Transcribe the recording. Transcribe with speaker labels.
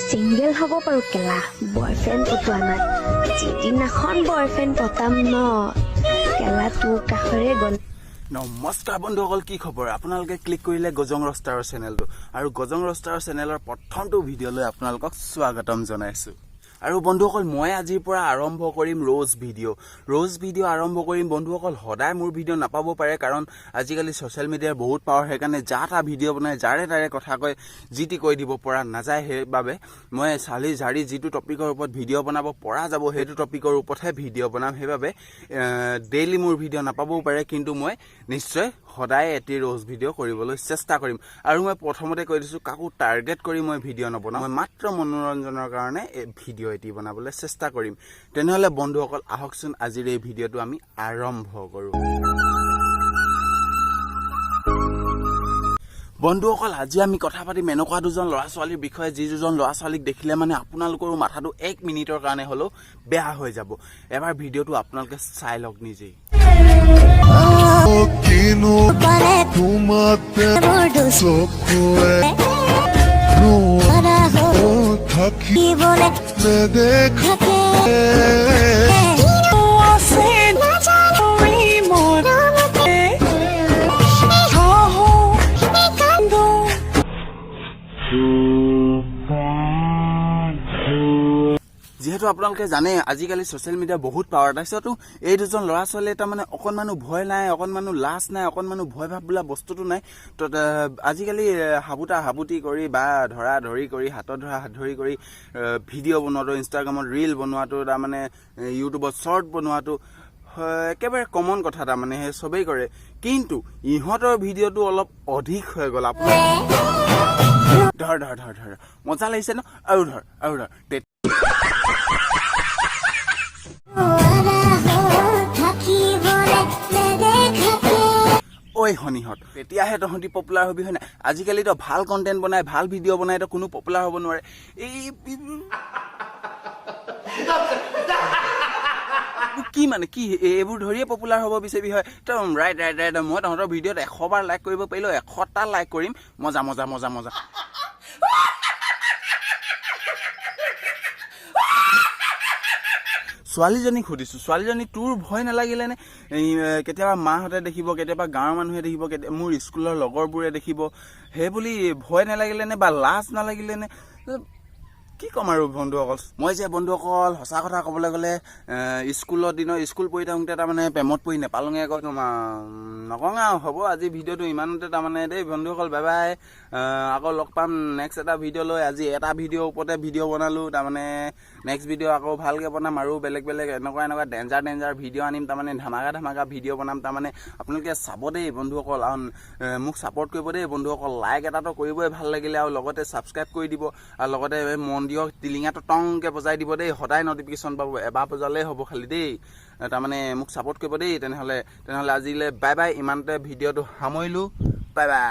Speaker 1: Single হ'ব পাৰো কেলা, বয়ফ্ৰেণ্ড পতোৱা নাই। যিদিনাখন বয়ফ্ৰেণ্ড পতাম ন কেলা, তোৰ কাষৰে গ'ল।
Speaker 2: নমস্কাৰ বন্ধুসকল, কি খবৰ? আপোনালোকে ক্লিক কৰিলে গজং ৰষ্টাৰৰ চেনেলটো আৰু গজং ৰষ্টাৰৰ চেনেলৰ প্ৰথমটো ভিডিঅ'লৈ আপোনালোকক স্বাগতম জনাইছোঁ। আৰু বন্ধুসকল, মই আজিৰ পৰা আৰম্ভ কৰিম ৰ'জ ভিডিঅ'। ৰ'জ ভিডিঅ' আৰম্ভ কৰিম বন্ধুসকল। সদায় মোৰ ভিডিঅ' নাপাব পাৰে, কাৰণ আজিকালি ছ'চিয়েল মিডিয়াৰ বহুত পাৱাৰ। সেইকাৰণে যা তা ভিডিঅ' বনাই যাৰে তাৰে কথা কয়, যি টি কৈ দিব পৰা নাযায়। সেইবাবে মই চালি জাৰি যিটো টপিকৰ ওপৰত ভিডিঅ' বনাব পৰা যাব, সেইটো টপিকৰ ওপৰতহে ভিডিঅ' বনাম। সেইবাবে ডেইলি মোৰ ভিডিঅ' নাপাবও পাৰে, কিন্তু মই নিশ্চয় সদায় এটি ৰ'জ ভিডিঅ' কৰিবলৈ চেষ্টা কৰিম। আৰু মই প্ৰথমতে কৈ দিছোঁ, কাকো টাৰ্গেট কৰি মই ভিডিঅ' নবনাওঁ। মই মাত্ৰ মনোৰঞ্জনৰ কাৰণে এই ভিডিঅ' এটি বনাবলৈ চেষ্টা কৰিম। তেনেহ'লে বন্ধুসকল, আহকচোন আজিৰ এই ভিডিঅ'টো আমি আৰম্ভ কৰোঁ। বন্ধুসকল, আজি আমি কথা পাতিম এনেকুৱা দুজন ল'ৰা ছোৱালীৰ বিষয়ে, যি দুজন ল'ৰা ছোৱালীক দেখিলে মানে আপোনালোকৰো মাথাটো এক মিনিটৰ কাৰণে হ'লেও বেয়া হৈ যাব। এবাৰ ভিডিঅ'টো আপোনালোকে চাই লওক নিজেই।
Speaker 3: কিনো তোমাতে চকুৱে থাকি নেদেখে।
Speaker 2: যিহেতু আপোনালোকে জানে, আজিকালি ছ'চিয়েল মিডিয়া বহুত পাৱাৰ, তাৰপিছতো এই দুজন ল'ৰা ছোৱালীয়ে তাৰমানে অকণমানো ভয় নাই, অকণমানো লাজ নাই, অকণমানো ভয় ভাৱ বোলা বস্তুটো নাই। তো আজিকালি হাবুতা হাবুতি কৰি বা ধৰা ধৰি কৰি, হাতত ধৰা হাত ধৰি কৰি ভিডিঅ' বনোৱাটো, ইনষ্টাগ্ৰামত ৰিল বনোৱাটো, তাৰমানে ইউটিউবত শ্বৰ্ট বনোৱাটো একেবাৰে কমন কথা, তাৰমানে সেই চবেই কৰে। কিন্তু ইহঁতৰ ভিডিঅ'টো অলপ অধিক হৈ গ'ল। আপোনাৰ ধৰ ধৰ ধৰ ধৰ, মজা লাগিছে ন? আৰু ধৰ, আৰু ধৰ। ঐ শনিহঁত, তেতিয়াহে তহঁতি পপুলাৰ হবি, হয় নাই? আজিকালিতো ভাল কণ্টেণ্ট বনাই, ভাল ভিডিঅ' বনাই তো কোনো পপুলাৰ হ'ব নোৱাৰে। এই কি মানে কি এইবোৰ ধৰিয়ে পপুলাৰ হ'ব বিচাৰিবি, হয়? তো ৰাইট ৰাইট ৰাইট, মই তহঁতৰ ভিডিঅ'ত 100 বাৰ লাইক কৰিব পাৰিলেও 100টা লাইক কৰিম। মজা মজা মজা মজা। ছোৱালীজনীক সুধিছোঁ, ছোৱালীজনী তোৰ ভয় নালাগিলেনে? কেতিয়াবা মাহঁতে দেখিব, কেতিয়াবা গাঁৱৰ মানুহে দেখিব, কেতিয়াবা মোৰ স্কুলৰ লগৰবোৰে দেখিব, সেই বুলি ভয় নালাগিলেনে বা লাজ নালাগিলেনে? কি ক'ম আৰু বন্ধুসকল, মই যে বন্ধুসকল সঁচা কথা ক'বলৈ গ'লে স্কুলৰ দিনৰ স্কুল পঢ়ি থাকোঁতে তাৰমানে প্ৰেমত পৰি নেপালোঙে আকৌ, তোমাৰ নকওঁ আৰু। হ'ব, আজি ভিডিঅ'টো ইমানতে তাৰমানে দেই বন্ধুসকল, বাই বাই। আকৌ লগ পাম নেক্সট এটা ভিডিঅ' লৈ। আজি এটা ভিডিঅ'ৰ ওপৰতে ভিডিঅ' বনালোঁ, তাৰমানে নেক্সট ভিডিঅ' আকৌ ভালকৈ বনাম আৰু বেলেগ বেলেগ এনেকুৱা এনেকুৱা ডেঞ্জাৰ ডেঞ্জাৰ ভিডিঅ' আনিম, তাৰমানে ধামাকা ধামাকা ভিডিঅ' বনাম। তাৰমানে আপোনালোকে চাব দেই বন্ধুসকল, আৰু মোক ছাপৰ্ট কৰিব দেই বন্ধুসকল। লাইক এটাতো কৰিবই ভাল লাগিলে, আৰু লগতে ছাবস্ক্ৰাইব কৰি দিব, আৰু লগতে মন্দিৰৰ টিলিঙাটো টংকৈ বজাই দিব দেই, সদায় নটিফিকেশ্যন পাব। এবাৰ বজালেই হ'ব খালি দেই। তাৰমানে মোক ছাপৰ্ট কৰিব দেই। তেনেহ'লে আজিলৈ বাই বাই, ইমানতে ভিডিঅ'টো সামৰিলোঁ, বাই বাই।